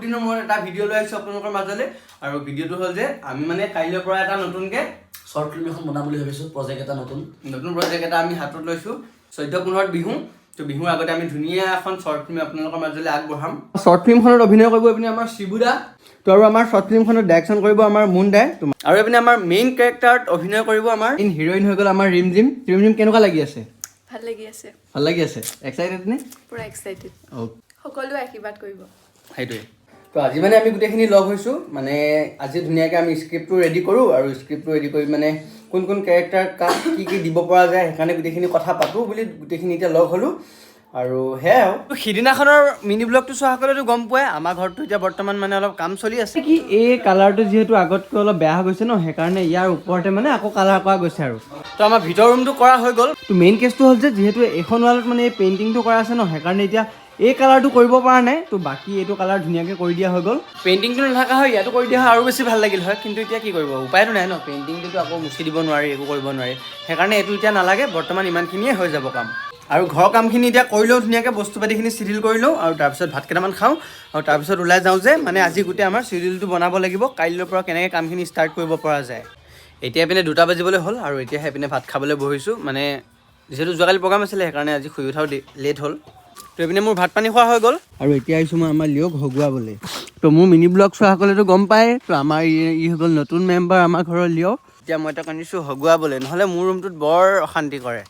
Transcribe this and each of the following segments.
দিনৰ মূৰত এটা ভিডিঅ' লৈ আহিছোঁ আপোনালোকৰ মাজলৈ। আৰু ভিডিঅ'টো হ'ল যে আমি মানে কাইলৈৰ পৰা এটা নতুনকৈ শ্বৰ্ট ফিল্ম এখন বনাম বুলি ভাবিছোঁ, প্ৰজেক্ট এটা নতুন। নতুন প্ৰজেক্ট এটা আমি হাতত লৈছোঁ। 14-15ত বিহু, তো বিহুৰ আগতে আমি ধুনীয়া এখন শ্বৰ্ট ফিল্ম আপোনালোকৰ মাজলৈ আগবঢ়াম। শ্বৰ্ট ফিল্মখনত অভিনয় কৰিব এইপিনে আমাৰ শিবুদা, তো আৰু আমাৰ শ্বৰ্ট ফিল্মখনত ডাইৰেকশ্যন কৰিব আমাৰ মুন দাই, আৰু এইপিনে আমাৰ মেইন কেৰেক্টাৰত অভিনয় কৰিব আমাৰ হিৰইন হৈ গ'ল আমাৰ ৰিমজিম। ৰিমজিম, কেনেকুৱা লাগি আছে? ভাল লাগি আছে। ভাল লাগি আছে? এক্সাইটেড নে? পুৰা এক্সাইটেড। অ'কে। সকলোৱে আশীৰ্বাদ কৰিব। সেইটোৱে তো, আজি মানে আমি গোটেইখিনি লগ হৈছোঁ, মানে আজি ধুনীয়াকৈ আমি স্ক্ৰিপ্টটো ৰেডি কৰোঁ আৰু স্ক্ৰিপ্টটো ৰেডি কৰি মানে কোন কোন কেৰেক্টাৰ কাক কি কি দিব পৰা যায়, সেইকাৰণে গোটেইখিনি কথা পাতোঁ বুলি গোটেইখিনি এতিয়া লগ হ'লোঁ আৰু সেয়াই। আৰু সিদিনাখনৰ মিনি ব্লগটো চোৱাসকলেতো গম পোৱাই, আমাৰ ঘৰটো এতিয়া বৰ্তমান মানে অলপ কাম চলি আছে। কি এই কালাৰটো যিহেতু আগতকৈ অলপ বেয়া হৈ গৈছে ন, সেইকাৰণে ইয়াৰ ওপৰতে মানে আকৌ কালাৰ কৰা গৈছে। আৰু তো আমাৰ ভিতৰ ৰুমটো কৰা হৈ গ'ল। তো মেইন কেছটো হ'ল যে যিহেতু এইখন ৱালত মানে এই পেইণ্টিংটো কৰা আছে ন, সেইকাৰণে এতিয়া এই কালাৰটো কৰিব পৰা নাই। তো বাকী এইটো কালাৰ ধুনীয়াকৈ কৰি দিয়া হৈ গ'ল। পেইণ্টিংটো নথকা হয় ইয়াতো কৰি দিয়া হয় আৰু বেছি ভাল লাগিল হয়, কিন্তু এতিয়া কি কৰিব, উপায়তো নাই ন। পেইণ্টিংটোতো আকৌ মুচি দিব নোৱাৰি, একো কৰিব নোৱাৰি। সেইকাৰণে এইটো এতিয়া নালাগে, বৰ্তমান ইমানখিনিয়ে হৈ যাব কাম। আৰু ঘৰৰ কামখিনি এতিয়া কৰি লওঁ, ধুনীয়াকৈ বস্তু পাতিখিনি চিডিল কৰি লওঁ আৰু তাৰপিছত ভাত কেইটামান খাওঁ আৰু তাৰপিছত ওলাই যাওঁ যে মানে আজি গোটেই আমাৰ চিডিউলটো বনাব লাগিব, কাইলৈৰ পৰা কেনেকৈ কামখিনি ষ্টাৰ্ট কৰিব পৰা যায়। এতিয়া পিনে 2টা বাজিবলৈ হ'ল আৰু এতিয়া সেইপিনে ভাত খাবলৈ বহিছোঁ। মানে যিহেতু যোৱাকালি প্ৰগ্ৰাম আছিলে, সেইকাৰণে আজি শুই উঠাও লেট হ'ল। তো এইপিনে মোৰ ভাত পানী খোৱা হৈ গ'ল আৰু এতিয়া আহিছোঁ মই আমাৰ লিঅ'ক হগুৱাবলৈ। তো মোৰ মিনি ব্লগ চোৱাসকলেতো গম পায়, তো আমাৰ ই হৈ গ'ল নতুন মেম্বাৰ আমাৰ ঘৰৰ লিঅ'। এতিয়া মই তাক আনিছোঁ হগুৱাবলৈ, নহ'লে মোৰ ৰুমটোত বৰ অশান্তি কৰে,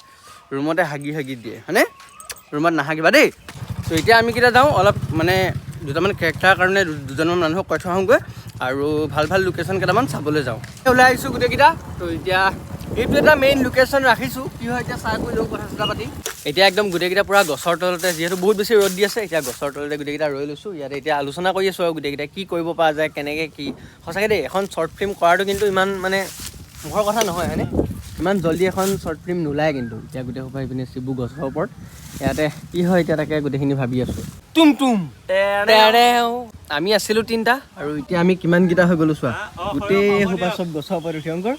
ৰুমতে হাগি হাগি দিয়ে। হয়নে? ৰুমত নাহাগিবা দেই। তো এতিয়া আমি কেইটা যাওঁ, অলপ মানে দুটামান কেৰেক্টাৰৰ কাৰণে দুজনমান মানুহক কৈ থৈ আহোঁগৈ আৰু ভাল ভাল লোকেশ্যন কেইটামান চাবলৈ যাওঁ। ওলাই আহিছোঁ গোটেইকেইটা। তো এতিয়া এইটো এটা মেইন লোকেশ্যন ৰাখিছোঁ, কি হয় এতিয়া চাই কৰি লওঁ, কথা চথা পাতি। এতিয়া একদম গোটেইকেইটা পূৰা গছৰ তলতে, যিহেতু বহুত বেছি ৰ'দ দি আছে, এতিয়া গছৰ তলতে গোটেইকেইটা ৰৈ লৈছোঁ। ইয়াতে এতিয়া আলোচনা কৰি আছোঁ আৰু গোটেইকেইটা কি কৰিব পৰা যায়, কেনেকৈ কি। সঁচাকৈ দেই, এখন শ্বৰ্ট ফিল্ম কৰাটো কিন্তু ইমান মানে মুখৰ কথা নহয়, হয়নে? ইমান জল্দি এখন শ্বৰ্ট ফিল্ম নোলায়। কিন্তু এতিয়া গোটেই সোপা ইপিনে শিবু গছৰ ওপৰত, ইয়াতে কি হয় এতিয়া তাকে গোটেইখিনি ভাবি আছোঁ। তুম তুম তেৰেও। আমি আছিলোঁ তিনিটা আৰু এতিয়া আমি কিমানকেইটা হৈ গ'লো চোৱা। গোটেই সোপা চব গছৰ ওপৰত উঠি। অংকৰ,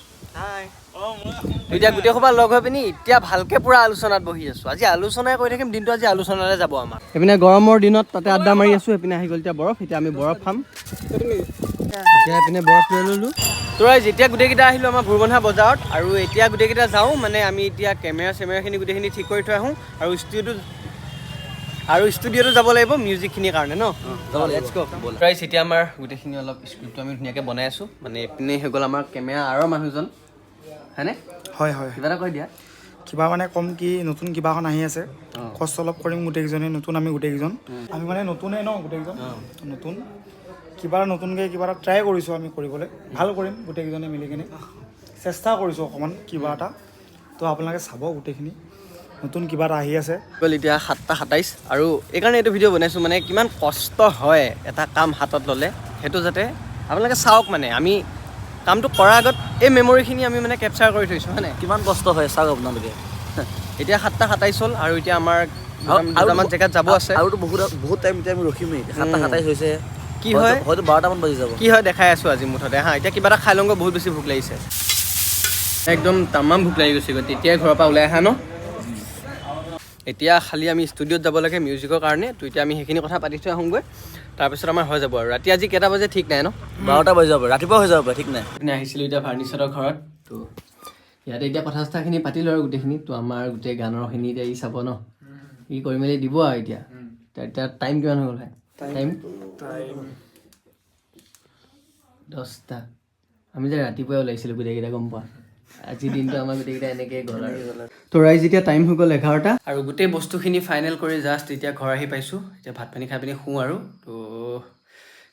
এতিয়া গোটেই সোপা লগ হৈ পিনি এতিয়া ভালকে পুৰা আলোচনাত বহি আছো। আজি আলোচনাই কৰি থাকিম দিনটো, আজি আলোচনালে যাব আমাৰ। সেইপিনে গৰমৰ দিনত তাতে আড্ডা মাৰি আছো, সেইপিনে আহি গ'ল এতিয়া বৰফ। এতিয়া আমি বৰফ খাম। এতিয়া সেইপিনে বৰফ লৈ ল'লো। তো ৰাইজ, এতিয়া গোটেইকেইটা আহিলোঁ আমাৰ ভোৰবন্ধা বজাৰত আৰু এতিয়া গোটেইকেইটা যাওঁ, মানে আমি এতিয়া কেমেৰা চেমেৰাখিনি গোটেইখিনি ঠিক কৰি থৈ আহোঁ আৰু ষ্টুডিঅ'টো যাব লাগিব মিউজিকখিনিৰ কাৰণে ন। যাব লাগিব। Let's go. ৰাইজ, এতিয়া আমাৰ গোটেইখিনি অলপ স্ক্ৰিপ্টটো আমি ধুনীয়াকৈ বনাই আছোঁ। মানে এইপিনে হৈ গ'ল আমাৰ কেমেৰা আঁৰৰ মানুহজন, হয়নে? হয়। কিবা এটা কৈ দিয়া। কিবা মানে কম কি, নতুন কিবা এখন আহি আছে। কষ্ট অলপ কৰিম গোটেইকেইজনে, নতুন আমি গোটেইকেইজন, আমি মানে নতুনে ন গোটেইকেইজন। তো নতুন কিবা এটা, নতুনকৈ কিবা এটা ট্ৰাই কৰিছোঁ আমি কৰিবলৈ। ভাল কৰিম গোটেইকেইজনে মিলি কিনে চেষ্টা কৰিছোঁ অকণমান কিবা এটা। তো আপোনালোকে চাব গোটেইখিনি, নতুন কিবা এটা আহি আছে। গ'ল এতিয়া 7টা 27 আৰু এইকাৰণে এইটো ভিডিঅ' বনাইছোঁ, মানে কিমান কষ্ট হয় এটা কাম হাতত ল'লে, সেইটো যাতে আপোনালোকে চাওক। মানে আমি কামটো কৰাৰ আগত এই মেমৰিখিনি আমি মানে কেপচাৰ কৰি থৈছোঁ, হয় নাই? কিমান কষ্ট হয় চাওক আপোনালোকে। এতিয়া 7টা 27 হ'ল আৰু এতিয়া আমাৰ দুটামান জেগাত যাব আছে। আৰুতো বহুত বহুত টাইম এতিয়া আমি ৰখিমেই। এতিয়া 7টা 27 হৈছে। কি হয়? হয়তো 12টামান বাজি যাব। কি হয় দেখাই আছোঁ আজি মুঠতে। হা, এতিয়া কিবা এটা খাই লওঁগৈ, বহুত বেছি ভোক লাগিছে, একদম তামাম ভোক লাগি গৈছেগৈ। তেতিয়াই ঘৰৰ পৰা ওলাই আহা ন। এতিয়া খালি আমি ষ্টুডিঅ'ত যাব লাগে মিউজিকৰ কাৰণে। তো এতিয়া আমি সেইখিনি কথা পাতি থৈ আহোঁগৈ, তাৰপিছত আমাৰ হৈ যাব। আৰু ৰাতি আজি কেইটা বাজে ঠিক নাই ন। 12টা বাজি যাব, ৰাতিপুৱা হৈ যাব পাৰে, ঠিক নাই। পিনে আহিছিলোঁ এতিয়া ভাৰ্নিচাৰৰ ঘৰত। তো ইয়াতে এতিয়া কথা চথাখিনি পাতিলোঁ আৰু গোটেইখিনি। তো আমাৰ গোটেই গানৰখিনি এতিয়া ই চাব ন, ই কৰি মেলি দিব। আৰু এতিয়া এতিয়া টাইম কিমান হৈ গ'ল ভাই? টাইম 10টা। আমি যে ৰাতিপুৱাই ওলাইছিলোঁ গোটেইকেইটা, গম পোৱা? আজিৰ দিনটো আমাৰ গোটেইকেইটা এনেকেই গ'ল। আৰু তো ৰাইজ, এতিয়া টাইম হৈ গ'ল 11টা আৰু গোটেই বস্তুখিনি ফাইনেল কৰি জাষ্ট এতিয়া ঘৰ আহি পাইছোঁ। এতিয়া ভাত পানী খাই পিনি শুওঁ আৰু। তো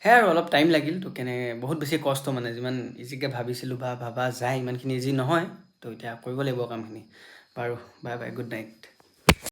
সেয়াই আৰু, অলপ টাইম লাগিল। তো কেনে বহুত বেছি কষ্ট, মানে যিমান ইজিকৈ ভাবিছিলোঁ বা ভাবা যায়, ইমানখিনি ইজি নহয়। তো এতিয়া কৰিব লাগিব কামখিনি। বাৰু, বাই বাই, গুড নাইট।